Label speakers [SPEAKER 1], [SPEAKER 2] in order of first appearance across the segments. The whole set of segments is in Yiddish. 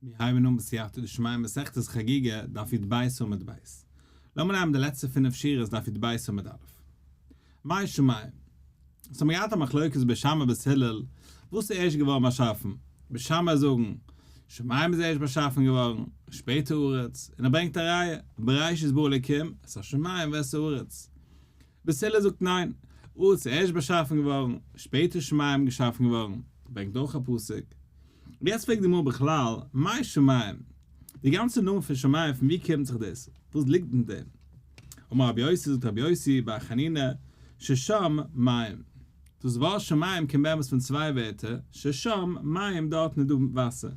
[SPEAKER 1] מיר הייבן אן בסייעתא דשמיא מסכת חגיגה, דף י"ב עמוד ב'. לאמיר נעמען די לעצטע פינף שורות דף י"ב עמוד א'. מאי שמים? עס האבן געהאט א מחלוקת בית שמאי בית הלל, וואס איז ערשט געווארן באשאפן, בית שמאי זאגן, שמים איז ערשט באשאפן געווארן, שפעטער ארץ, און ער ברענגט א ראיה, בראשית ברא אלקים את השמים ואת הארץ. בית הלל זאגט ניין, ארץ איז ערשט באשאפן געווארן, שפעטער שמים געשאפן געווארן, ברענגט אויך א פסוק. יעצט פרעגט די גמרא בכלל, מאי שמים? די גאנצע נאמען פון שמים פון ווי קומט זיך דאס? וואס ליגט אין דעם? אמר רבי יוסי זאגט רבי יוסי בר חנינא ששם מים. דאס ווארט שמים קומט באמת פון צוויי ווערטער, ששם מים דארטן איז דא וואסער.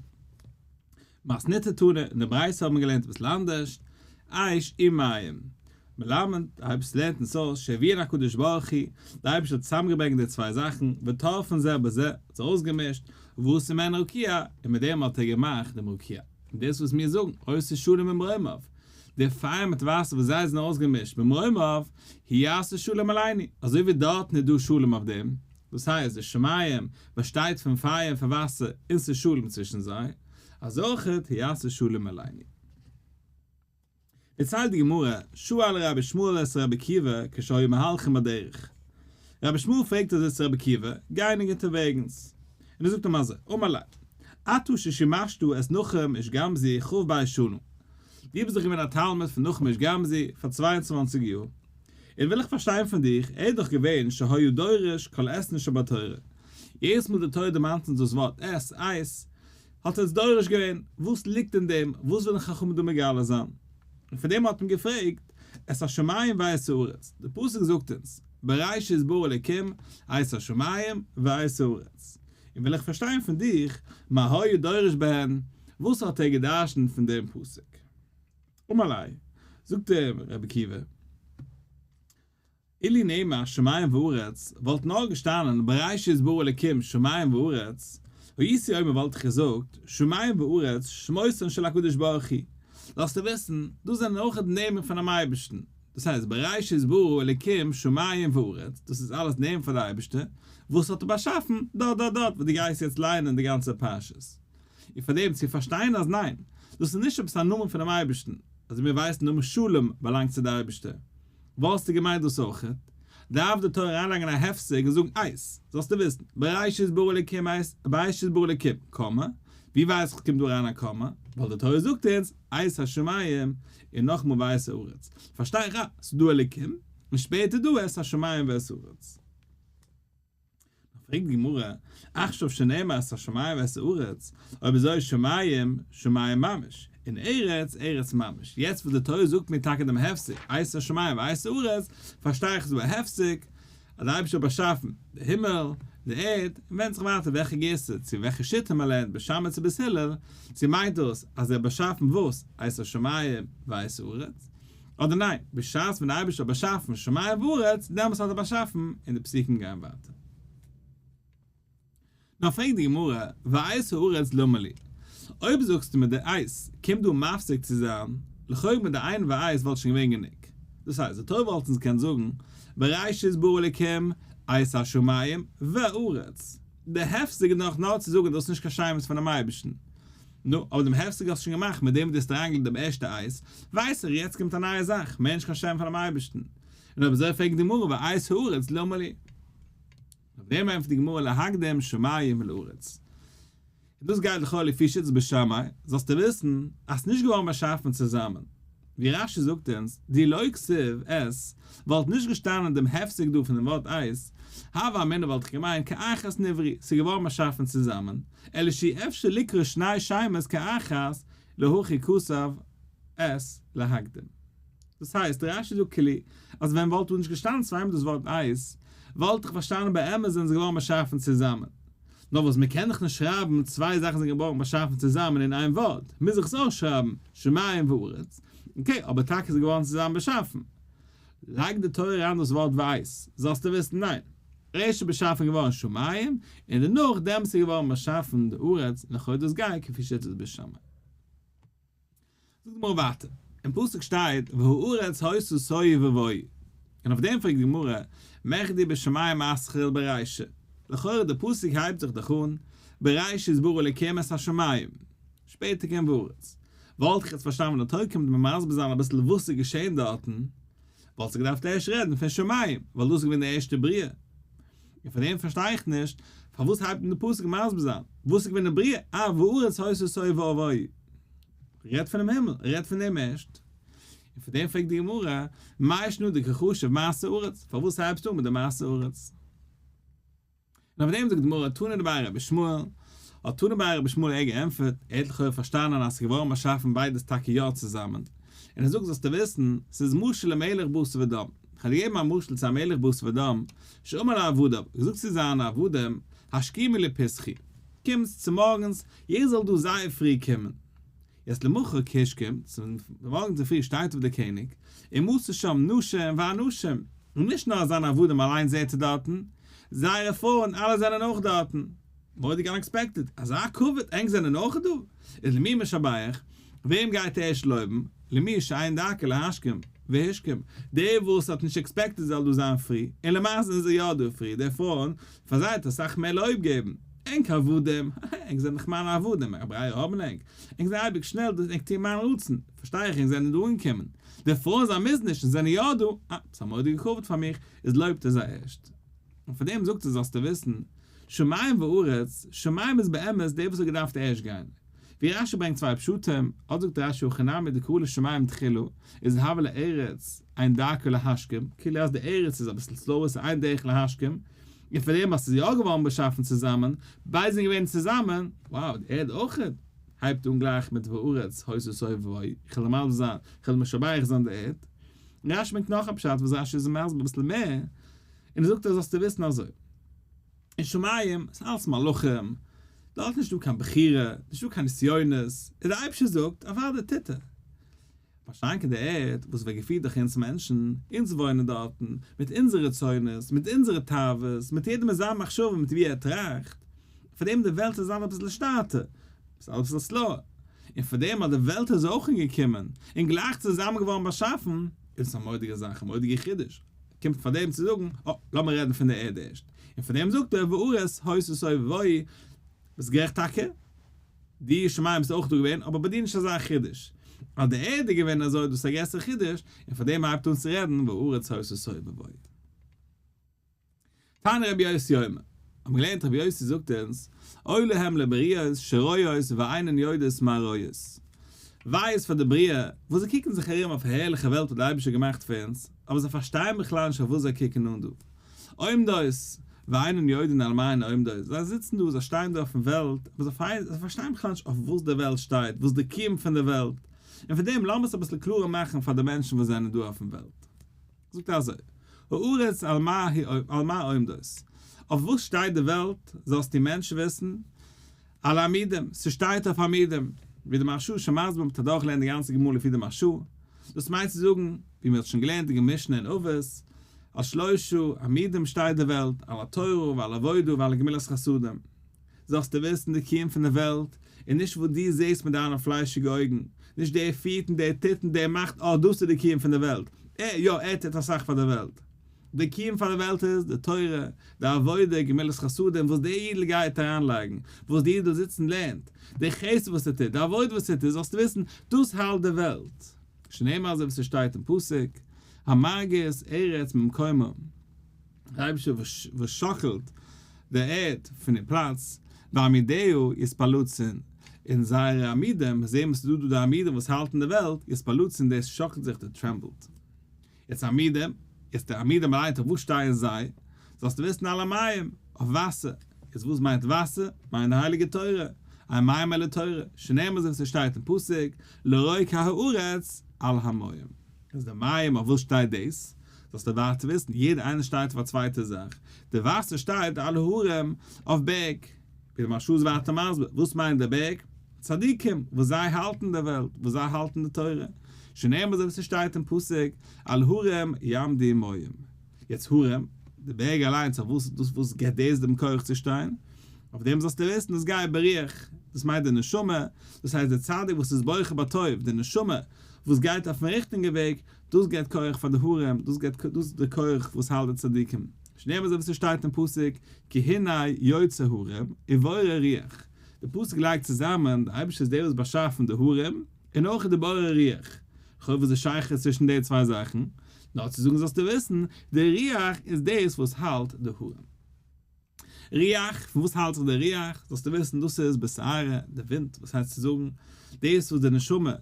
[SPEAKER 1] מתניתא תנא, אין די ברייתא האט מען געלערנט אביסל אנדערש, אש ומים. מלמד, די אייבערשטער לערנט אונז אויס, שהביאן הקדוש ברוך הוא, די אייבערשטער האט צוזאמגעברענגט די צוויי זאכן, וטרפן זה בזה, האט זיי אויסגעמישט, ועשה מהן רקיע, און מיט דעם האט ער געמאכט דעם רקיע. און דאס וואס מיר זאגן, עושה שלום במרומיו, די פייער מיט וואסער וואס זיי זענען אויסגעמישט במרומיו, הוא יעשה שלום עלינו, אזוי ווי דארטן איז דא שלום אויף דעם, דאס הייסט, די שמים באשטייט פון פייער און פון וואסער און ס'איז שלום צווישן זיי, אזוי אויך הוא יעשה שלום עלינו. דערציילט די גמרא, שאל רבי ישמעאל את רבי עקיבא כשהיו מהלכים בדרך. רבי ישמעאל פרעגט אזוי צו רבי עקיבא, גייענדיג אונטערוועגנס, און ער זאגט אים אזוי, אמר ליה, אתה ששימשת את נחום איש גמזו כ"ב שנה, דו ביסט דאך געווען א תלמיד פון נחום איש גמזו פאר 22 יאר, און וויל איך פארשטיין פון דיך, ער איז דאך געווען שהיה דורש כל אתין שבתורה, יעדעס מאל די תורה דערמאנט אונז דאס ווארט את, את, האט ער עס דורש געווען, וואס ליגט אין דעם, וואס ווילן חכמים דא מגלה זיין? און פון דעם האט מען געפרעגט, את השמים ואת הארץ, די פסוק זאגט אונז, בראשית ברא אלקים את השמים ואת הארץ, און וויל איך פארשטיין פון דיך, מה היה דורש בהן, וואס האט ער געדרשנט פון דעם פסוק? אמר ליה, זאגט אים רבי עקיבא, אילו נאמר שמים וארץ, וואלט נאר געשטאנען בראשית ברא אלקים שמים וארץ, הייתי אומר וואלט איך געזאגט, שמים וארץ שמותן של הקדוש ברוך הוא, זאלסטו וויסן, דאס זענען אויך די נעמען פונעם אייבערשטן, דאס הייסט בראשית ברא אלקים שמים וארץ, דאס איז אלעס נעמען פון די אייבערשטער, וואס האט ער באשאפן, דארט דארט דארט וואס דו גייסט יעצט ליינען די גאנצע פרשת. און פאר דעם צו פארשטיין אז ניין, דאס איז נישט עפעס א נאמען פונעם אייבערשטן, אזוי מיר ווייסן נאמען שלום באלאנגט צו די אייבערשטער, וואלסטו געמיינט דאס אויכעט? דארף די תורה אריינלייגן א הפסק און זאגן את, זאלסטו וויסן, בראשית ברא אלקים את, בראשית ברא אלקים, קאמע, ווי ווייס איך קומט דא אריין א קאמע? ווייל די תורה זאגט אונז, את השמים, און נאכאמאל ואת הארץ. פארשטיי איך אה, ס'איז דא אלקים, און שפעטער דא את השמים ואת הארץ. פרעגט די גמרא, עכשיו שנאמר את השמים ואת הארץ, אויב אזוי שמים, שמים ממש, און ארץ, ארץ ממש. יעצט וואס די תורה זאגט מיר טאקע דעם הפסק, את השמים ואת הארץ, פארשטיי איך ס'איז דא א הפסק, אז דער אייבערשטער האט באשאפן די הימל, די ערד, און ווענדט זיך ווייטער וועלכע גירסא, צו וועלכע שיטה מען לערנט, בית שמאי צו בית הלל, צו מיינט דאס אז ער האט באשאפן וואס, את השמים ואת הארץ, אדער ניין, בשעת ווען דער אייבערשטער האט באשאפן שמים וארץ, דעמאלטס האט ער באשאפן, און די פסוקים גייען ווייטער. נאר פרעגט די גמרא, ואת הארץ למה לי? אויב זאגסטו מיר די את קומט דא מפסיק צו זיין, לכאו' מיט די איין ואת וואלט שוין געווען גענוג. דאס הייסט, די תורה וואלט אונז געקענט זאגן, בראשית ברא אלקים את השמים והארץ. די הפסק איז נאך נאר צו זאגן דאס איז נישט קיין שמות פונעם אייבערשטן. נו, אבער דעם הפסק האסטו שוין געמאכט מיט דעם וואס דו האסט אריינגעלייגט דעם ערשטע את, ווייס איך, יעצט קומט א נייע זאך, מער נישט קיין שם פונעם אייבערשטן. און אויב אזוי פרעגט די גמרא ואת הארץ למה לי? אויף דעם ענטפערט די גמרא להקדים שמים לארץ. און דאס גייט לכאורה לפי שיטת בית שמאי, זאלסטו וויסן אז ס'נישט געווארן באשאפן צוזאמען. ווי רש"י זאגט אונז, דאי לא כתיב את, וואלט נישט געשטאנען דעם הפסק דא פון דעם ווארט את, הוה אמינא וואלט איך געמיינט כאחת נבראו, ס'איז געווארן באשאפן צוזאמען, אלא שאי אפשר לקרוא שני שמות כאחת, להכי כתב את להקדים. דאס הייסט, רש"י זאגט כאילו, אז ווען וואלט דא נישט געשטאנען צוויי מאל דאס ווארט את, וואלט איך פארשטאנען באמת זענען זיי געווארן באשאפן צוזאמען. נאר וואס מ'קען דאך נישט שרייבן צוויי זאכן זענען געווארן באשאפן צוזאמען אין איין ווארט, מוז איך עס אויך שרייבן שמים וארץ, okay, אבער טאקע איז געווארן צוזאמען באשאפן. לייגט די תורה אריין דאס ווארט ואת, זאלסטו וויסן ניין, ערשט איז באשאפן געווארן שמים, און דערנאך דעמאלטס איז געווארן באשאפן די ארץ, און לכאו' דאס גייט כפי שיטת בית שמאי. זאגט די גמרא ווייטער, אין פסוק שטייט והארץ היתה תוהו ובוהו, און אויף דעם פרעגט די גמרא, מכדי בשמים אתחיל ברישא, לכאורה די פסוק הייבט זיך דאך אן, בראשית ברא אלקים את השמים. שפעטער קומט והארץ. וואלט איך יעצט פארשטאנען ווען די תורה קומט מיר מסביר זיין אביסל וואס איז געשען דארטן, וואלט זי געדארפט ערשט רעדן פון שמים, ווייל דאס איז געווען די ערשטע בריאה. און פאר דעם פארשטיי איך נישט, פארוואס הייבט אן די פסוק מסביר זיין, וואס איז געווען די בריאה, אה, והארץ היתה תוהו ובוהו. רעדט פונעם הימל, רעדט פון דעם ערשט. און פאר דעם פרעגט די גמרא, מאי שנא דקא חשיב מעשה ארץ, פארוואס הייבסטו אן מיט די מעשה ארץ? און אויף דעם זאגט די גמרא תנא דבי רבי ישמעאל, האט תנא דבי רבי ישמעאל ער געענטפערט, ער האט לכאורה פארשטאנען אז ס'איז געווארן באשאפן ביידעס טאקע יא צוזאמען, און ער זאגט זאלסטו וויסן, ס'איז משל למלך בשר ודם, איך האב געגעבן א משל צו א מלך בשר ודם, שאמר לעבדיו, געזאגט צו זיינע עבדים, השכימו לפתחי, קומטס צומארגנס, יעדער זאל דא זייער פרי קומען. יעצט למחר כי השכים, צומארגנס צופרי שטייט אויף דער קעניג, ומצא שם נשים ואנשים, און נישט נאר אז זיינע עבדים אליינס זעהט ער דארטן, זייערע פרויען אלע זענען אויך דארטן. מורא'דיג unexpected, אזא כבוד, ענק זענען אויך דא? איז למי משבח? וועם גייט ער ערשט לויבן? למי שאין דרכו להשכים והשכים, דער וואס האט נישט expected זאל דא זיין פרי, און למעשה זענען זיי יא דא פרי, די פרויען, פאר זיי האט ער אסאך מער לויב געבן. ענק עבדים, ענק זענען דאך מיינע עבדים, א ברירה האבן ענק, ענק זענען אייביג שנעל דא, ענק טוען מיין רצון, פארשטיי איך ענק זענען דא אנגעקומען. די פרויען זיי מוזן נישט און זענען יא דא, אה, ס'איז א מורא'דיגע כבוד פאר מיך, איז לויבט ער זיי ערשט. און פאר דעם זאגט ער זאלסטו וויסן, שמים וארץ, שמים איז באמת דער וואס האט געדארפט ערשט גיין. ווי רשי ברענגט צוויי פשטים, אט זאגט רשי הכא נמי דקרא לשמים תחילה, איז הוה לארץ אין דרכה להשכים, כאילו אז די ארץ איז אביסל slower ס'איז אין דרך להשכים, און פאר דעם אז ס'איז יא געווארן באשאפן צוזאמען, ביידע זענען געווען צוזאמען, wow די ערד אויכעט הייבט אן גלייך מיט והארץ היתה תוהו ובוהו, איך וועל מסביר זיין, איך וועל משבח זיין די ערד. רשי ברענגט נאך א פשט וואס רשי איז מסביר אביסל מער, און ער זאגט אז זאלסטו וויסן אזוי, אין שמים איז אלעס מלאכים, דארט נישטא קיין בחירה, נישטא קיין נסיונות, און דער אייבערשטער זאגט, אוודאי טוט ער. משא"כ די ערד וואס ווערט געפירט דורך אונז מענטשן, אונז וואוינען דארטן, מיט אונזערע רצונות, מיט אונזערע תאוות, מיט יעדעם מיט זיין מחשבה, מיט ווי ער טראכט, פאר דעם די וועלט איז אלעס אביסל שטאטער, איז אלעס אביסל slower, און פאר דעם אז די וועלט איז אויך אנגעקומען, און גלייך צוזאמען געווארן באשאפן, איז עס א מורא'דיגע זאך, א מורא'דיגע חידוש. קומט פאר דעם צו זאגן, אה, לאמיר רעדן פון די ערד ערשט. און פאר דעם זאגט ער, והארץ היתה תוהו ובוהו, ביסט גערעכט טאקע, די שמים איז אויך דא געווען, אבער ביי דיר נישט אזא חידוש. אז די ערד איז געווען אזוי, דאס איז א גרעסערע חידוש, און פאר דעם הייבט אן צו רעדן, והארץ היתה תוהו ובוהו. תניא רבי יוסי אומר, האבן געלערנט רבי יוסי זאגט אונז, אוי להם לבריות שרואות ואינן יודעות מה רואות. וויי איז פאר די בריאה, וואס זיי קוקן זיך ארום אויף א הערליכע וועלט וואס דער אייבערשטער האט געמאכט פאר אונז, אבער זיי פארשטייען בכלל נישט אויף וואס זיי קוקן אן דא. עומדות, ואינן יודעין על מה הן עומדות, זיי זיצן דא, זיי שטייען דא אויפן וועלט, אבער זיי פארשטייען בכלל נישט אויף וואס די וועלט שטייט, וואס די קיום פון די וועלט, און פון דעם לאמיר עס אביסל קלארער מאכן פאר די מענטשן וואס זענען דא אויפן וועלט. זאגט ער אזוי, הארץ על מה היא על מה עומדות, אויף וואס שטייט די וועלט, זאלסטו מענטש וויסן, על עמודים, ס'שטייט אויף עמודים, ווי די מהרש"א שוין מסביר מ'האט אדורכגעלערנט די גאנצע גמרא לפי די מהרש"א, דאס מיינט צו זאגן, ווי מ'האט שוין געלערנט אין משנה אין אבות, על שלושה עמודים שטייט די וועלט, על התורה ועל עבודה ועל גמילות חסדים. זאלסטו וויסן די קיום פון די וועלט, און נישט וואס דו זעסט מיט דיינע פליישיגע אויגן, נישט דער פירט און דער טוט און דער מאכט, אה דאס איז די קיום פון די וועלט, ער, יא ער טוט אסאך פאר די וועלט. די קיום פאר די וועלט איז, די תורה, די עבודה, גמילות חסדים, וואס דער אידל גייט אריינלייגן, וואס דער אידל זיצט און לערנט, די חסד וואס ער טוט, די עבודה וואס ער טוט, זאלסטו וויסן, דאס האלט די וועלט. שנאמר אזוי ווי ס'שטייט אין פסוק, המרגיז ארץ ממקומה. דער אייבערשטער וואס שאקלט די ערד פון איר פלאץ, ועמודיה יתפלצון, און זייערע עמודים, זעהן מיר ס'איז דא דא די עמודים וואס האלטן די וועלט, יתפלצון דאס שאקלט זיך די trembled. יעצט עמודים, יעצט די עמודים אליינס אויף וואס שטייען זיי? זאלסטו וויסן על המים, אויף וואסער. יעצט וואס מיינט וואסער? מיינט די הייליגע תורה, אין מים אלא תורה, שנאמר אזוי ווי ס'שטייט אין פסוק, לרוקע הארץ על המים. איז די מים אויף וואס שטייט דאס? זאלסטו ווייטער וויסן, יעדער איינער שטייט אויף א צווייטע זאך, די וואסער שטייט על ההרים אויף בערג, ווי די מהרש"א איז ווייטער מסביר, וואס מיינט די בערג? צדיקים וואס זיי האלטן די וועלט, וואס זיי האלטן די תורה, שנאמר אזוי ווי ס'שטייט אין פסוק, על הרים יעמדו מים. יעצט הרים, די בערג אליינס, אויף וואס דאס וואס געבט דאס דעם כח צו שטיין? אויף דעם זאלסטו וויסן, דאס גייט ברוח, דאס מיינט די נשמה, דאס הייסט די צדיק וואס איז בוחר בטוב, די נשמה וואס גייט אויפן ריכטיגן וועג, דאס געבט כח פאר די הרים, דאס געבט דאס איז די כח וואס האלט די צדיקים. שנאמר אזוי ווי ס'שטייט אין פסוק, כי הנה יוצר הרים ובורא רוח. די פסוק לייגט צוזאמען, די אייבערשטער איז דער וואס באשאפן די הרים, און אויך די בורא רוח. לכאו' וואס איז די שייכות צווישן די צוויי זאכן? נאר צו זאגן זאלסטו וויסן, די רוח איז דאס וואס האלט די הרים. רוח, פון וואס האלט זיך דער רוח? זאלסטו וויסן, דאס איז בסערה, די ווינט, וואס הייסט צו זאגן, דאס וואס די נשמה,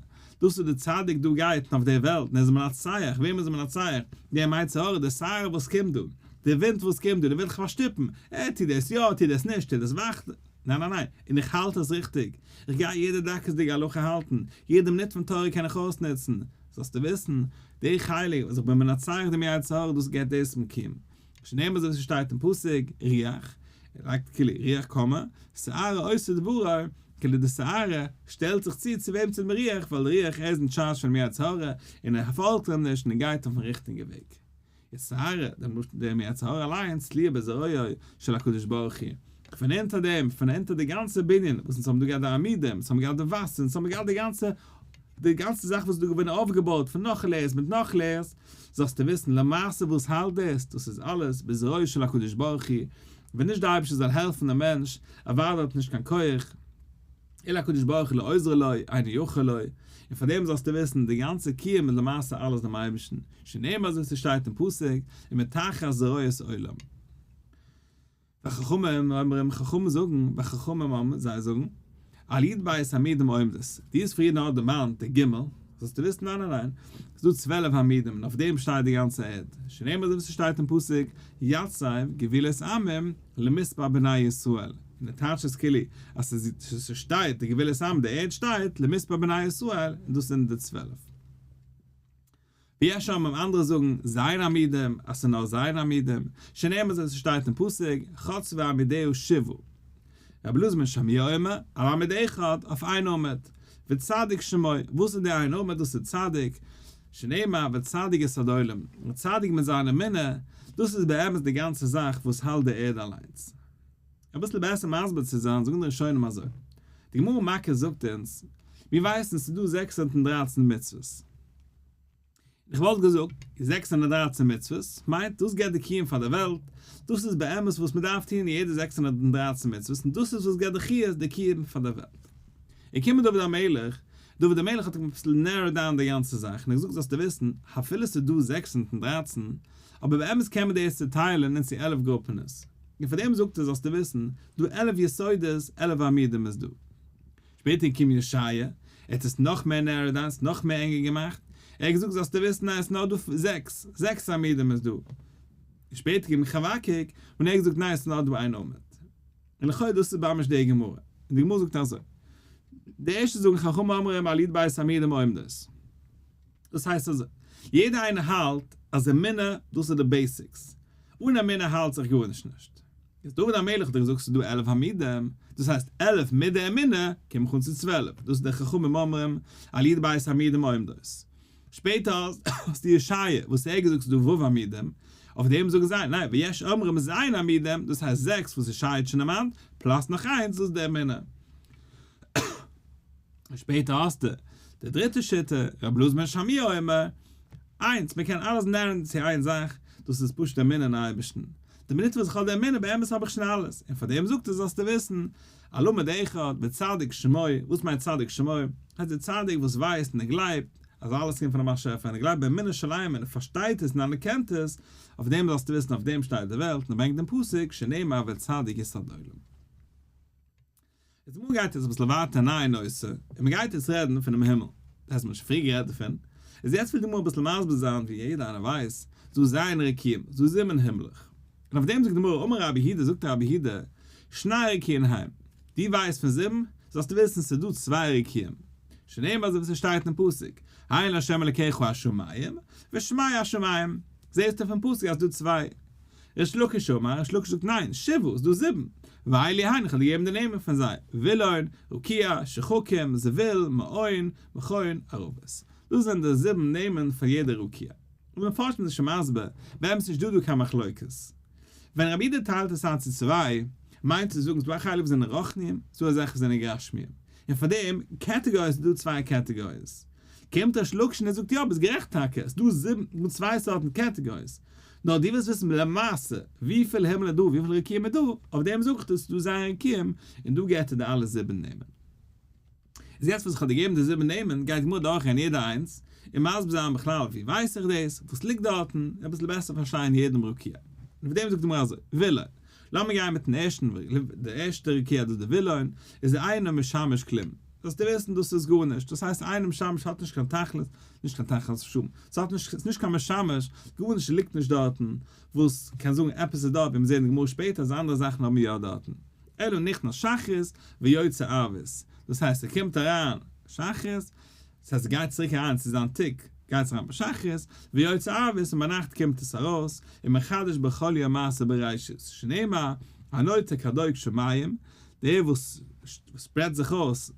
[SPEAKER 1] דאס וואס די צדיק דא גייט אויף דער וועלט, און ער איז מנצח, וועם איז ער מנצח? דעם יצר הרע, די סערה וואס קומט דא, די ווינט וואס קומט דא, די וויל דיך פארשטופן, אה, טו דאס יא, טו דאס נישט, טו דאס וואך, ניין ניין ניין, און איך האלט עס ריכטיג, איך גיי יעדע דקות'דיגע הלכה האלטן, יעדע מינוט פון תורה קען איך אויסנוצן, זאלסטו וויסן, די חלק וואס איך בין מנצח דעם יצר הרע, דאס געבט דאס צום קיום. שנאמר אזוי ווי ס'שטייט אין פסוק, רוח, ער לייגט כאילו רוח קאמע, סערה עושה דברו, כאילו די סערה שטעלט זיך צו צו וועם צו דעם רוח, ווייל די רוח ער איז אין טשארדזש פונעם יצר הרע, און ער פאלגט אים נישט און ער גייט אויפן ריכטיגע וועג. איז סערה, דעם יצר הרע אליינס, תלויה בזרועו של הקדוש ברוך הוא. פון אונטער דעם, פון אונטער די גאנצע בנין, וואס אונז האבן דא געהאט די עמודים, אונז האבן געהאט די וואסער, אונז האבן געהאט די גאנצע, די גאנצע זאך וואס איז דא געווען אויפגעבויט פון נאך layers מיט נאך layers, זאלסטו וויסן למעשה וואס האלט דאס, דאס איז אלעס בזרועו של הקדוש ברוך הוא, ווען נישט די אייבערשטער זאל העלפן דעם מענטש, אוודאי האט נישט קיין כח, אלא הקדוש ברוך הוא לעוזרו לו, אינו יכול לו, און פאר דעם זאלסטו וויסן, די גאנצע קיום איז למעשה אלעס דעם אייבערשטן, שנאמר אזוי ווי ס'שטייט אין פסוק, ומתחת זרועות עולם. וחכמים אומרים, חכמים זאגן, וחכמים אומרים, זיי זאגן, על י"ב עמודים עומדות, דו האסט פריער נאר דערמאנט די ג', זאלסטו וויסן ניין ניין ניין, ס'איז דא 12 עמודים און אויף דעם שטייט די גאנצע ערד, שנאמר אזוי ווי ס'שטייט אין פסוק, יצב גבולות עמים למספר בני ישראל, און די טייטש איז כאילו אז ס'שטייט די גבולות עמים, די ערד שטייט למספר בני ישראל, און דאס זענען די 12. ויש אומרים אנדערע זאגן ז' עמודים אז ס'איז נאר ז' עמודים, שנאמר אזוי ס'שטייט אין פסוק חצבו עמודיה שבעה. רבי אלעזר בן שמוע אומר, על עמוד אחד, אויף איין עמוד, וצדיק שמו, וואס איז די איין עמוד? דאס איז צדיק, שנאמר וצדיק יסוד עולם, און צדיק מיט זיין אמונה, דאס איז באמת די גאנצע זאך וואס האלט די ערד אליינס. אביסל בעסער מסביר צו זיין זאגן די ראשונים אזוי, די גמרא מכות זאגט אונז, מיר ווייסן ס'איז דא 613 מצוות, איך וואלט געזאגט, 613 מצוות מיינט דאס געבט די קיום פאר די וועלט, דאס איז באמת וואס מען דארף טון יעדע 613 מצוות און דאס איז וואס געבט די חיות די קיום פאר די וועלט. און קומט דוד המלך, דוד המלך האט אביסל narrow down די גאנצע זאך און ער האט געזאגט זאלסטו וויסן, אפילו ס'איז דא 613, אבער באמת קען מען דאס צוטיילן אין צו 11 גרופענעס. און פאר דעם זאגט ער זאלסטו וויסן, דא 11 יסודות, 11 עמודים איז דא. שפעטער קומט ישעיה, ער האט עס נאך מער narrow down, נאך מער ענגער געמאכט, ער האט געזאגט זאלסטו וויסן אז עס איז נאר דא זעקס, זעקס עמודים איז דא. און שפעטער קומט חבקוק, און ער האט געזאגט ניין עס איז נאר דא איין עמוד. און לכאו' דאס איז ממש די גמרא. און די גמרא זאגט אזוי, די ערשטע זאגן חכמים אומרים על י"ב עמודים עומדות. דאס הייסט אזוי, יעדער איינער האלט אז אמונה דאס איז די basics, אן אמונה האלט זיך גארנישט נישט. איז דוד המלך האט געזאגט ס'איז דא 11 עמודים, דאס הייסט 11 מיט די אמונה קום איך אן צו 12, דאס איז די חכמים אומרים על י"ב עמודים עומדות. שפעטער האסטו ישעיה וואס ער האט געזאגט ס'איז דא ו' עמודים, אויף דעם זאגן זיי ניין ויש אומרים ז' עמודים, דאס הייסט זעקס וואס ישעיה האט שוין דערמאנט, plus נאך איינס דאס איז די אמונה. שפעטער האסטו די דריטע שיטה, רבי אלעזר בן שמוע אומר, איינס, מען קען אלעס narrow ן צו איין זאך, דאס איז פשוט אמונה אין אייבערשטן. די מינוט וואס איך האב די אמונה באמת האב איך שוין אלעס, און פאר דעם זאגט ער זאלסטו וויסן, על עמוד אחד, וצדיק שמו, וואס מיינט צדיק שמו? הייסט דער צדיק וואס ווייסט און ער גלייבט אז אלעס קומט פונעם באשעפער און ער גלייבט באמונה שלימה און ער פארשטייט עס און אנערקענט עס, אויף דעם זאלסטו וויסן אויף דעם שטייט די וועלט, און ער ברענגט דעם פסוק שנאמר וצדיק יסוד עולם. איז אמאל גייט עס אביסל ווייטער א נייע נושא, און מען גייט יעצט רעדן פונעם הימל, דאס הייסט מען האט שוין פריער גערעדט דערפון, איז יעצט וויל די גמרא אביסל מסביר זיין ווי יעדער איינער ווייסט, ס'דא ז' רקיעים, ס'דא זיבן הימלעך, און אויף דעם זאגט די גמרא אמר רבי יהודה זאגט רבי יהודה, שני רקיעין הם, דו ווייסט פון זיבן, זאלסטו וויסן ס'איז דא צוויי רקיעים, שנאמר אזוי ווי ס'שטייט אין פסוק, הן לה' אלקיך השמים, ושמי השמים, זעסטו פון פסוק אז ס'דא צוויי. ריש לקיש אמר, ריש לקיש זאגט ניין, שבעה, ס'דא זיבן. ואלו הן, איך וועל דיר געבן די נעמען פון זיי, וילון, רקיע, שחקים, זבול, מעון, מכון, ערבות. דאס זענען די זיבן נעמען פאר יעדע רקיע. און די מפרשים זענען שוין מסביר, באמת נישט דא דא קיין מחלוקת. ווען רבי יהודה טיילט עס איין צו צוויי, מיינט צו זאגן ס'דא א חלק וואס זענען רוחניים, ס'דא אזעלכע וואס זענען גשמיים. און פאר דעם categories איז דא צוויי categories. קומט ריש לקיש און ער זאגט יא ביסט גערעכט טאקע, ס'דא זיבן, ס'דא צוויי סארטן categories. נאר דו ווילסט וויסן למעשה וויפיל הימל איז דא, וויפיל רקיעים איז דא, אויף דעם זאג איך דיר ס'איז דא ז' רקיעים, און דא געבט ער די אלע זיבן נעמען. איז יעצט וואס איך האב דיר געגעבן די זיבן נעמען, גייט גמרא דורכגיין יעדע איינס, און מסביר זיין בכלל ווי ווייס איך דאס, וואס ליגט דארטן, אביסל בעסער פארשטיין יעדן רקיע. און אויף דעם זאגט די גמרא אזוי, וילון, לאמיר גיין מיטן ערשטן, די ערשטע רקיע דאס די וילון, איז אינו משמש כלום, זאלסטו וויסן דאס איז גארנישט, דאס הייסט אינו משמש האט נישט קיין תכלית, נישט קיין תכלית שום, ס'האט נישט, ס'איז נישט קיין משמש, גארנישט ליגט נישט דארטן, וואס קען זאגן עפעס איז דארט, ווי מיר זעהן אין גמרא שפעטער אז אנדערע זאכן האבן יא דארטן. אלא נכנס שחרית ויוצא ערבית, דאס הייסט ער קומט אריין שחרית, דאס הייסט ער גייט צוריק אריין צו זיין תיק, גייט אריין ביי שחרית, ויוצא ערבית און ביינאכט קומט עס ארויס, ומחדש בכל יום מעשה בראשית, שנאמר, הנוטה כדוק שמים, דער וואס spread ט זיך אויס,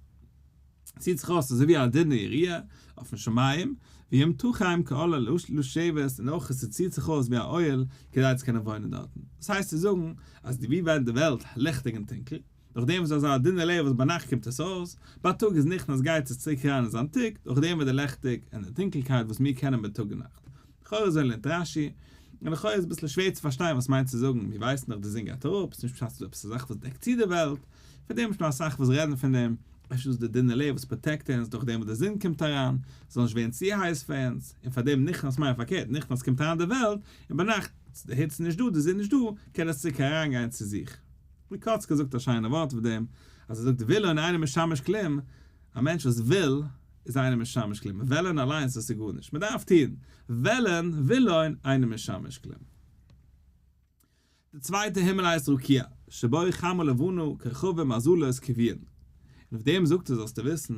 [SPEAKER 1] ציט זיך אויס אזוי ווי א דינע יריעה אויפן שמים, וימתחם כאהל לשבת, און אויך עס ציט זיך אויס ווי א אוהל כדי צו קענען וואוינען דארטן. דאס הייסט צו זאגן אז די ווי ווערט די וועלט ליכטיג און טונקל, דורך דעם וואס אזא דינע layer וואס ביינאכט קומט עס אויס, בייטאג איז נכנס גייט עס צוריק אריין אין זיין תיק, דורך דעם ווערט די ליכטיג און די טונקלקייט וואס מיר קענען בייטאג און נאכט. לכאורה אזוי לערנט רש"י, און לכאורה איז אביסל שווער צו פארשטיין וואס מיינט צו זאגן מיר ווייסן דאך די זון גייט אראפ, ס'נישט פשט ס'איז דא עפעס א זאך וואס דעקט צו די וועלט, פון דעם איז שוין אסאך וואס רעדן פון דעם, אפשר איז דאס די דינע layer וואס protect אונז דורך דעם וואס די זון קומט אריין, ס'זאל נישט ווערן צו הייס פאר אונז, און פאר דעם נכנס מיינט פארקערט, נכנס קומט אריין די וועלט, און ביינאכט די היץ איז נישט דא, די זון נישט דא, קען עס צוריק אריינגיין צו זיך. די קאצקער זאגט א שיינע ווארט אויף דעם, אז ער זאגט וילון אינו משמש כלום, א מענטש וואס וויל, איז אינו משמש כלום, וועלן אליינס דאס איז גארנישט, מען דארף טון, וועלן, וילון, אינו משמש כלום. די צווייטע הימל הייסט רקיע, שבו חמה לבנה כוכבים מזלות קבועין. און אויף דעם זאגט ער זאלסטו וויסן,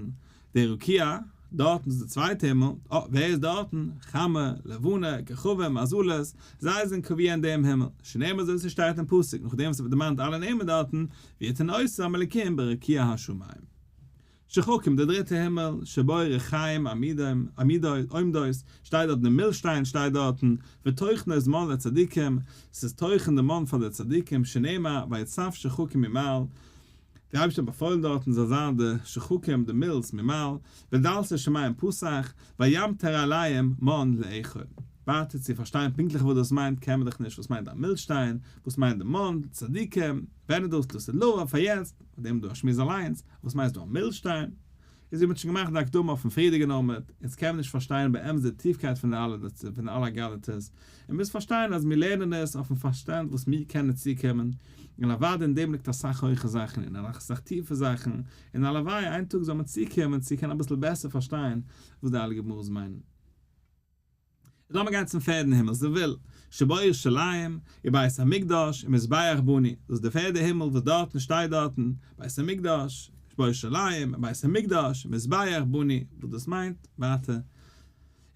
[SPEAKER 1] דער רקיע, דארטן איז די צווייטע הימל, אה, ווער איז דארטן? חמה, לבנה, כוכבים, מזלות, זיי זענען קבוע אין דעם הימל, שנאמר אזוי ווי ס'שטייט אין פסוק, נאכדעם וואס ס'ווערט דערמאנט אלע נעמען דארטן, ויתן אותם אלקים ברקיע השמים. שחקים, דער דריטער הימל, שבו רחיים עמידים, עמידות, עומדות, שטייט דארטן די מילשטיין שטייט דארטן, וטוחנות מן לצדיקים, ס'איז טוחן די מן פאר די צדיקים, שנאמר, ויצו שחקים ממעל, דער אייבערשטער האט באפוילן דארטן זאל זיין די שחקים, די מילס, ממעל, ודלתי שמים פתח, וימטר עליהם מן לאכול. ווייטער צו פארשטיין פונקטליך וואס דאס מיינט קען מען דאך נישט, וואס מיינט א מילשטיין, וואס מיינט די מן, די צדיקים, ווען איז דאס דאס איז לא, פאר יעצט, אויף דעם איז דא א שמועס אליינס, וואס מיינסט דא א מילשטיין? איז ווי מ'האט שוין געמאכט די הקדמה אויפן פריערדיגן עמוד, אונז קען מען נישט פארשטיין באמת די טיפקייט פון די אלע פון די אלע אגדתות, און מוז פארשטיין אז מיר לערנען עס אויפן פארשטאנד וואס מיר קענען צוקומען, און אוודאי אין דעם ליגט אסאך הויכע זאכן און אסאך טיפע זאכן, און הלוואי איין טאג זאל מען צוקומען צו קענען אביסל בעסער פארשטיין וואס די אלע גמרות מיינען. לאמיר גיין צום פערדן הימל, זבול, שבו ירושלים, ובית המקדש, ומזבח בנוי, דאס איז די פערדע הימל וואס דארטן שטייט דארטן, בית המקדש, שבו ירושלים, ובית המקדש, ומזבח בנוי, וואס דאס מיינט, ווייטער.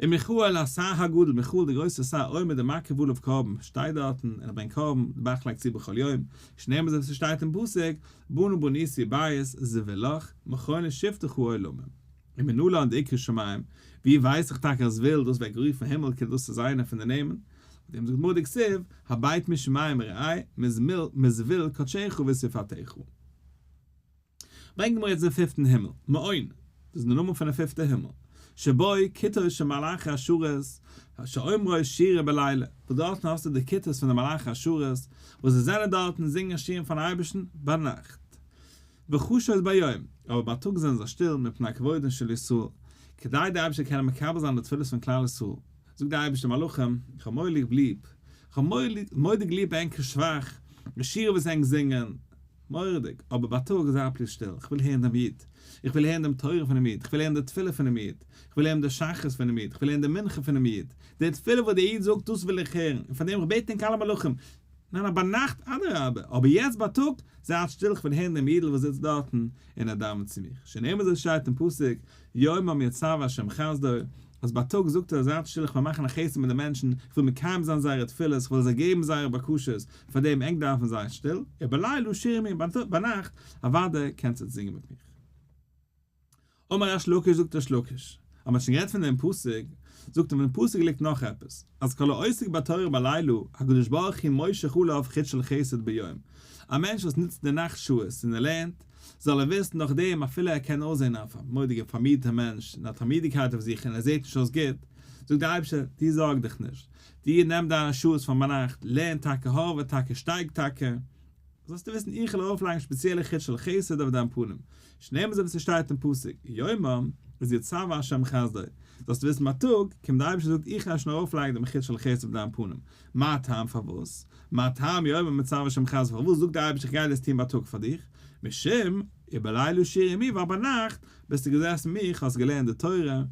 [SPEAKER 1] ומיכאל השר הגדול, מיכאל דער גרויסער שר, עומד ומקריב עליו קרבן, שטייט דארטן און ער ברענגט קרבן, די ב"ח לייגט צו בכל יום, שנאמר אזוי ווי ס'שטייט אין פסוק, בנה בניתי בית זבולך, מכון לשבתך עולמים. ומנלן דאיקרי שמים, ווי ווייס איך טאקע אז זבול דאס ווערט גערופן הימל כאילו דאס איז איינע פון די נעמען? אויף דעם זאגט גמרא דכתיב, הבט משמים וראה, מזבול קדשך ותפארתך. ברענגט גמרא יעצט דעם פיפטן הימל, מעון, דאס איז די נאמען פון די פיפטע הימל, שבו כיתות של מלאכי השרת שאומרות שירה בלילה, וואס דארטן האסטו די כיתות פון די מלאכי השרת וואס זיי זענען דארטן און זינגען שירים פארן אייבערשטן ביינאכט. וחשות ביום, אבער בייטאג זענען זיי שטיל מפני כבודן של ישראל, כדי דער אייבערשטער קענען מקבל זיין די תפילות פון כלל ישראל, זאגט דער אייבערשטער מלאכים, איך האב מורא'דיג ליב, איך האב מורא'דיג ליב ענקער שבח, די שירה וואס ענק זינגען, מורא'דיג, אבער בייטאג זיי please שטיל, איך וויל הערן דעם איד, איך וויל הערן דעם תורה פונעם איד, איך וויל הערן די תפילה פונעם איד, איך וויל הערן די שחרית פונעם איד, איך וויל הערן די מנחה פונעם איד, די תפילה וואס דער איד זאגט דאס וויל איך הערן, און פאר דעם איך בעט ענק אלע מלאכים, ניין א ביינאכט אדרבה, אבער יעצט בייטאג, זייט שטיל כ'וויל הערן דעם אידל וואס זיצט דארטן און ער דאווענט צו מיך, שנאמר אזוי שטייט אין פסוק, יומם יצוה השם חסדו, אז בייטאג זאגט ער זייט שטיל כ'וויל מאכן א חסד מיט די מענטשן, כ'וויל מקיים זיין זייערע תפילות, כ'וויל זיי געבן זייערע בקשות, פארדעם ענק דארפן זייט שטיל, ובלילה שירו עמי, ביינאכט אוודאי קענטס עטס זינגען מיט מיך. אמר ריש לקיש זאגט ריש לקיש, אז מ'האט שוין גערעדט פון דעם פסוק, זאגט ער פון דעם פסוק ליגט נאך עפעס, אז כל העוסק בתורה בלילה, הקדוש ברוך הוא מושך עליו חוט של חסד ביום, א מענטש וואס נוצט די נאכט שעות און ער לערנט, זאל ער וויסן נאך דעם אפילו ער קען אויסזען א מורא'דיגע פארמידטער מענטש און האט א מידיקייט אויף זיך און ער זעט נישט אויס גוט, זאגט דער אייבערשטער, דו זארג דיך נישט, דו נעם דיינע שעות פון ביינאכט, לערן טאקע, הארעווע טאקע, שטייג טאקע, זאלסטו וויסן איך וועל ארויפלייגן שפעציעלע חוט של חסד אויף דיין פנים, שנאמר אזוי ווי ס'שטייט אין פסוק, יומם איז יצוה ה' חסדו, זאלסטו וויסן בייטאג קומט דער אייבערשטער זאגט איך גיי שוין ארויפלייגן דעם חוט של חסד אויף דיין פנים, מה טעם פארוואס? מה טעם יומם יצוה ה' חסדו פארוואס זאגט דער אייבערשטער איך גיי דאס טון בייטאג פאר דיך? משום ובלילה שירה עמי ווייל ביינאכט ביסטו געזעסן מיט מיך האסט געלערנט די תורה,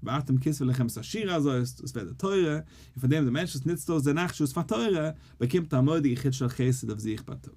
[SPEAKER 1] ואתם כתבו לכם את השירה הזאת, דאס ווערט די תורה, און פאר דעם דער מענטש וואס נוצט אויס די נאכט שעות פאר תורה, באקומט א מורא'דיגע חוט של חסד אויף זיך בייטאג.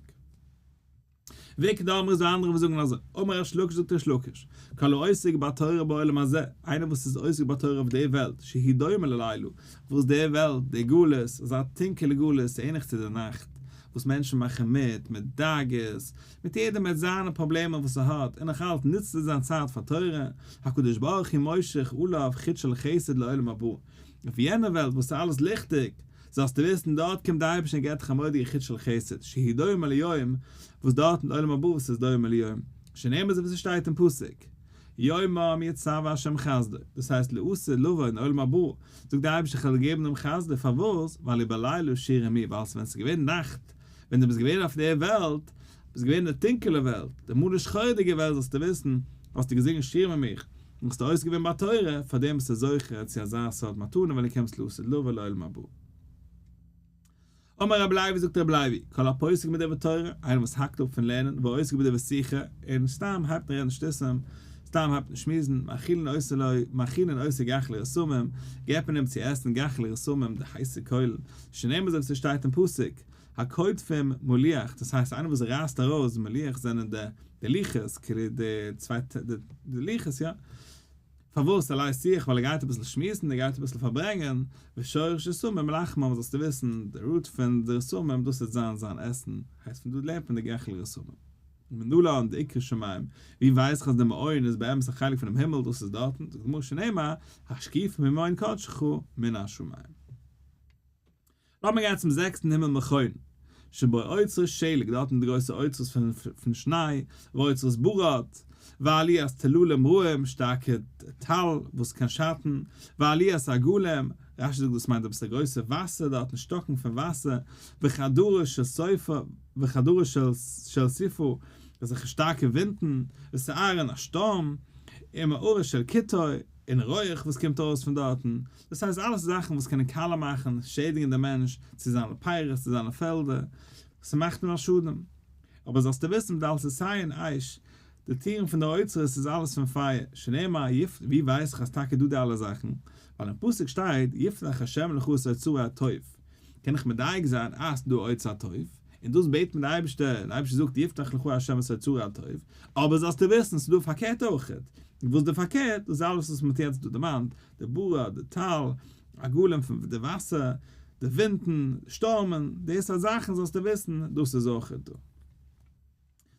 [SPEAKER 1] ואיכא דאמרי איז דא אנדערע וואס זאגן אזוי, אמר ריש לקיש זאגט ריש לקיש, כל העוסק בתורה בעולם הזה, איינער וואס איז עוסק בתורה אויף די וועלט, שהוא דומה ללילה, וואס די וועלט, די גלות, אזא טונקעלע גלות, איז ענליך צו די נאכט, וואס מענטשן מאכן מיט, מיט דאגות, מיט יעדער מיט זיינע פראבלעמען וואס ער האט, און נאך אלץ נוצט ער זיין צייט פאר תורה, הקדוש ברוך הוא מושך עליו חוט של חסד לעולם הבא, אויף יענע וועלט וואס איז אלעס ליכטיג, זאלסטו וויסן דארט קומט דער אייבערשטער און געבט דיך א מורא'דיגע חוט של חסד, שהוא דומה ליום, וואס דארט אין עולם הבא וואס איז דומה ליום, שנאמר אזוי ווי ס'שטייט אין פסוק, יומם יצוה השם חסדו, דאס הייסט לעתיד לבוא אין עולם הבא, זאגט דער אייבערשטער איך וועל געבן דעם חסדו, פארוואס? ווייל ובלילה שיר עמי, ווייל ווען ס'איז געווען נאכט, ווען דו ביסט געווען אויף דער וועלט, ביסט געווען אין די טונקעלע וועלט, די מרה שחורה'דיגע וועלט זאלסטו וויסן, האסטו געזינגען שירים מיט מיך, און ביסטו עוסק געווען בתורה, פאר דעם ביסטו זוכה צו אזא סארט מתנה ווען דו קומסט לעתיד לבוא לעולם הבא. אמר רבי לוי זאגט רבי לוי, כל הפוסק מדברי תורה, איינער וואס האקט אפ פון לערנען, ועוסק בדברי שיחה, און סתם הייבט אן רעדן שטותים, סתם הייבט אן שמועסן, מאכילין אותו לו, מאכילין אותו גחלי רתמים, געבט מען אים צו עסן גחלי רתמים, די הייסע קוילן, שנאמר אזוי ווי ס'שטייט אין פסוק, הקוטפים מליח, דאס הייסט איינער וואס רייסט ארויס, מליח זענען די די לוחות, כאילו די צווייטע די לוחות יא, פארוואס עלי שיח ווייל ער גייט אביסל שמועסן ער גייט אביסל פארברענגען, ושורש רתמים לחמם זאלסטו וויסן די root פון די רתמים דאס וועט זיין זיין עסן, הייסט פון דא לערנט מען די גחלי רתמים. ומנלן דאיקרי שמים, ווי ווייס איך אז די מעון איז באמת א חלק פונעם הימל דאס איז דארטן, זאגט די גמרא שנאמר השקיפה ממעון קדשך מן השמים. לאמיר גיין צום זעקסטן הימל מכון, שבו אוצרות שלג, דארט אין די גרויסע אוצרות פון שניי, ואוצרות ברד, ועליית טללים רעים, שטארקע טל וואס קען שאטן, ועליית עגלים, רש"י זאגט דאס מיינט עפעס א גרויסע וואסער דארטן, שטאקן פון וואסער, וחדרו של סופה, וחדרו של סופה, אזעלכע שטארקע ווינטן, וסערון א שטורם, ומארה של קיטור, און רויעך וואס קומט ארויס פון דארטן, דאס הייסט אלעס זאכן וואס קענען קאלע מאכן, שעדיגן דעם מענטש, צו זיינע פירות, צו זיינע פעלדער, ס'מאכט אים א שאדן. אבער זאלסטו וויסן ודלתותיהן אש, די טירן פון די אוצרות איז אלעס פון פייער, שנאמר יפ, ווי ווייס איך אז טאקע דא די אלע זאכן? ווייל אין פסוק שטייט יפתח ה' לך את אוצרי הטוב, קען איך מדייק זיין אז ס'דא אוצר טוב, און דאס בעט מען די אייבערשטער, און די אייבערשטער זאגט יפתח לך ה' את אוצרי הטוב, אבער זאלסטו וויסן ס'איז דא פארקערט אויכעט, און וואס איז די פארקערט? דאס איז אלעס וואס מ'האט יעצט דא דערמאנט, די ברד, די טל, עגלים פון די וואסער, די ווינטן, שטורמען, די סארט זאכן זאלסטו וויסן, דאס איז אויכעט דא.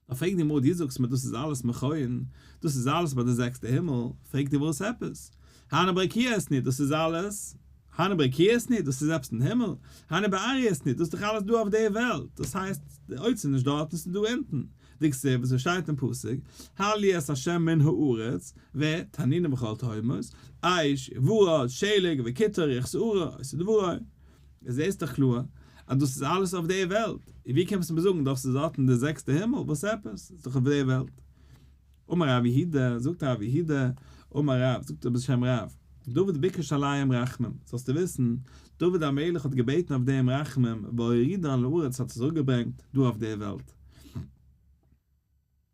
[SPEAKER 1] נאר פרעגט די גמרא, דו זאגסט מיר דאס איז אלעס מכון, דאס איז אלעס ביי די זעקסטע הימל, פרעגט די וואס עפעס? הני ברקיעא אתנהו, דאס איז אלעס? הני ברקיעא אתנהו, דאס איז עפעס אין הימל? הני בארעא אתנהו, דאס איז דאך אלעס דא אויף די וועלט, דאס הייסט, די אוצר איז נישט דארטן, ס'איז דא אונטן, דכתיב וואס עס שטייט אין פסוק, הללו את ה' מן הארץ, ותנינים וכל תהומות, אש, וברד, שלג, וקיטור, רוח סערה, עושה דברו. איז זעסט דאך קלאר אז דאס איז אלעס אויף די וועלט, און ווי קענסטו מיר זאגן דאס איז דארט אין די זעקסטע הימל, וואס עפעס? איז דאך אויף די וועלט. אמר רב יהודה, זאגט רב יהודה, אמר רב, זאגט ער בשם רב, דוד ביקש עליהם רחמים, זאלסטו וויסן, דוד המלך האט געבעטן אויף דעם רחמים, והורידן לארץ האט עס אראפגעברענגט דא אויף די וועלט.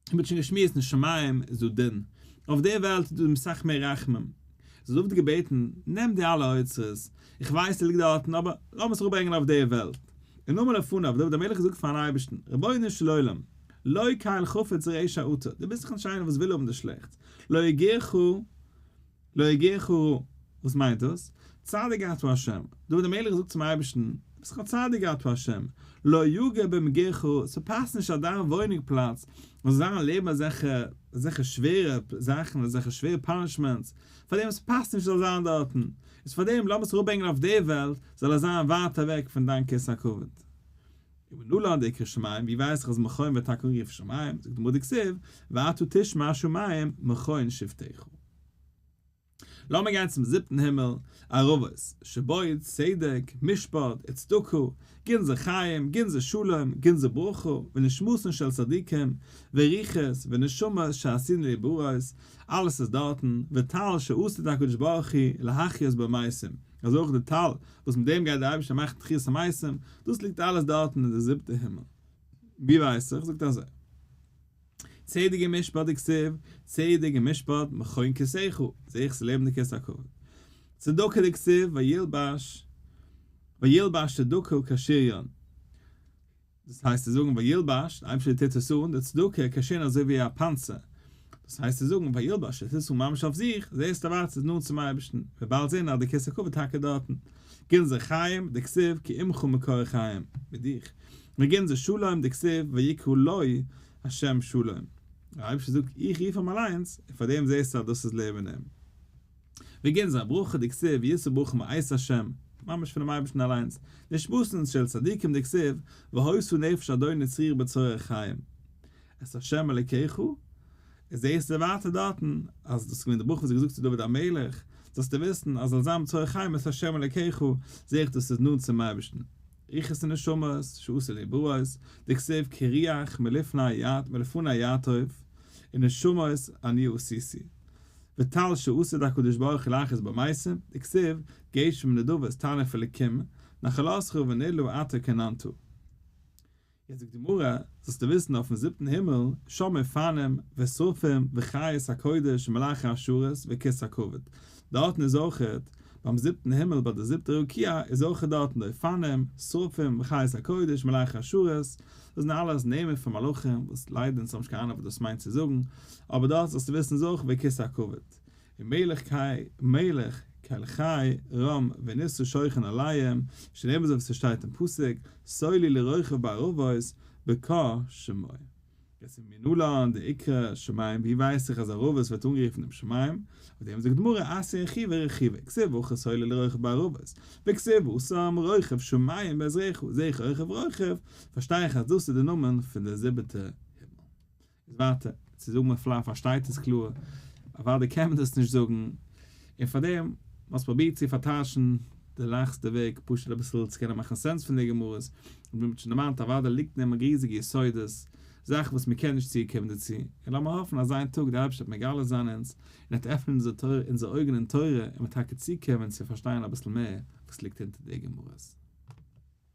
[SPEAKER 1] און מ'האט שוין געשמועסט אין שמים איז דא דין, אויף די וועלט איז דא אסאך מער רחמים, איז דוד געבעטן, נעם די אלע אוצרות, איך ווייס ס'ליגט דארטן, אבער לאמיר עס אראפברענגען אויף די וועלט. און אמר לפניו, דוד המלך זאגט פארן אייבערשטן, רבונו של עולם, לא קל חפץ רשע אתה, דו ביסט דאך נישט איינער וואס וויל האבן די שלעכטס, לא יגורך לא יגורך רע, וואס מיינט דאס? צדיק אתה השם, דוד המלך זאגט צום אייבערשטן, דו ביסט דאך א צדיק אתה השם, לא יגור במגורך רע, ס'פאסט נישט אז דיין וואוינונג פלאץ זאל זיין לעבן אזעלכע אזעלכע שווערע זאכן, אזעלכע שווערע punishments, פארדעם ס'פאסט נישט זאל זיין דארטן, איז פארדעם לאמיר עס אראפברענגען אויף די וועלט, זאל ער זיין ווייט אוועק פון דיין כסא הכבוד. ומנלן דאיקרי שמים, ווי ווייס איך אז מכון ווערט טאקע אנגערופן שמים, זאגט די גמרא דכתיב, ואתה תשמע שמים מכון שבתך. לאמיר גיין צום זיבטן הימל, ערבות, שבו צדק, משפט, וצדקה, גנזי חיים, גנזי שלום, גנזי ברכה, ונשמתן של צדיקים, ורוחות, ונשמות שעתידין להיבראות, אלעס איז דארטן, וטל שעתיד הקדוש ברוך הוא להחיות בו מתים, אזוי אויך די טל וואס מיט דעם גייט דער אייבערשטער מאכן תחיית המתים, דאס ליגט אלעס דארטן אין די זיבטע הימל. ווי ווייס איך? זאגט אזוי. צדק ומשפט דכתיב, צדק ומשפט מכון כסאך, זעה איך ס'לעבן די כסא הכבוד. צדקה דכתיב, וילבש וילבש צדקה כשריון. דאס הייסט צו זאגן וילבש, די אייבערשטער טוט עס אן, די צדקה כשריון אזוי ווי א פאנצער. דאס הייסט צו זאגן וילבש, ער טוט עס אן ממש אויף זיך, זעסט אוודאי ס'איז נאנט צום אייבערשטן, מ'וועט באלד זען אז די כסא הכבוד טאקע דארטן. גנזי חיים דכתיב כי עמך מקור חיים, מיט דיך. וגנזי שלום דכתיב ויקרא לו השם שלום. דער אייבערשטער זאגט איך רוף אים אליינס, און פאר דעם זעסטו אז דאס איז לעבן אים. וגנזי ברכה דכתיב ישא ברכה מאת השם, ממש פונעם אייבערשטן אליינס. נשמתן של צדיקים דכתיב והיתה נפש אדוני צרורה בצרור החיים. את ה' אלוקיך, איז זעהסטו ווייטער דארטן אז דאס איז געווען די ברכה וואס האט געזאגט צו דוד המלך, זאלסטו וויסן אז זאל זיין בצרור החיים את ה' אלוקיך, זעה איך דאס איז נאנט צום אייבערשטן. רוחות ונשמות, שעתידין להיבראות, דכתיב כי רוח מלפני יעטוף, ונשמות אני עשיתי. וטל שעתיד הקדוש ברוך הוא להחיות בו מתים, דכתיב גשם נדבות תניף אלקים, נחלתך ונלאה אתה כוננת. יעצט זאגט די גמרא, זאלסטו וויסן אויפן זיבטן הימל, שם אופנים ושרפים וחיות הקודש ומלאכי השרת וכסא הכבוד, דארטן איז אויכעט, ביים זיבטן הימל ביי די זיבטע רקיע איז אויכעט דארטן די אופנים, שרפים וחיות הקודש מלאכי השרת, דאס זענען אלעס נעמען פון מלאכים וואס ליידער אונז האבן נישט קיין אהנונג וואס דאס מיינט צו זאגן, אבער דארט זאלסטו וויסן איז אויך וכסא הכבוד. און מלך קי מלך קל חי רם ונישא שוכן עליהם, שנאמר אזוי ווי ס'שטייט אין פסוק, סולו לרוכב בערבות בקה שמו. יעצט איז מנלן דאיקרי שמים, ווי ווייס איך אז ערבות ווערט אנגערופן דעם שמים? אויף דעם זאגט די גמרא אתיא רכיבה רכיבה, כתיב הכא סולו לרוכב בערבות, וכתיב התם רוכב שמים בעזרך, זעה איך רוכב רוכב, פארשטיי איך אז דאס איז די נאמען פון די זיבעטע הימל. איז ווייטער צו זאגן מען פלאר פארשטייט עס קלאר, אוודאי קען מען דאס נישט זאגן, און פארדעם מ'האט פרובירט צו פארטייטשן די לייכסטע וועג פשוט אביסל צו קענען מאכן sense פון די גמרות, און ווי מ'האט שוין דערמאנט אוודאי ליגט אין דעם ריזיגע יסודות, זאכן וואס מ'קען נישט צוקומען דערצו, און לאמיר האפן אז איין טאג די אייבערשטער וועט מגלה זיין אונז, און וועט עפענען אונזער אויגן אין תורה, און מ'וועט טאקע צוקומען צו פארשטיין אביסל מער וואס ליגט אונטער די גמרות.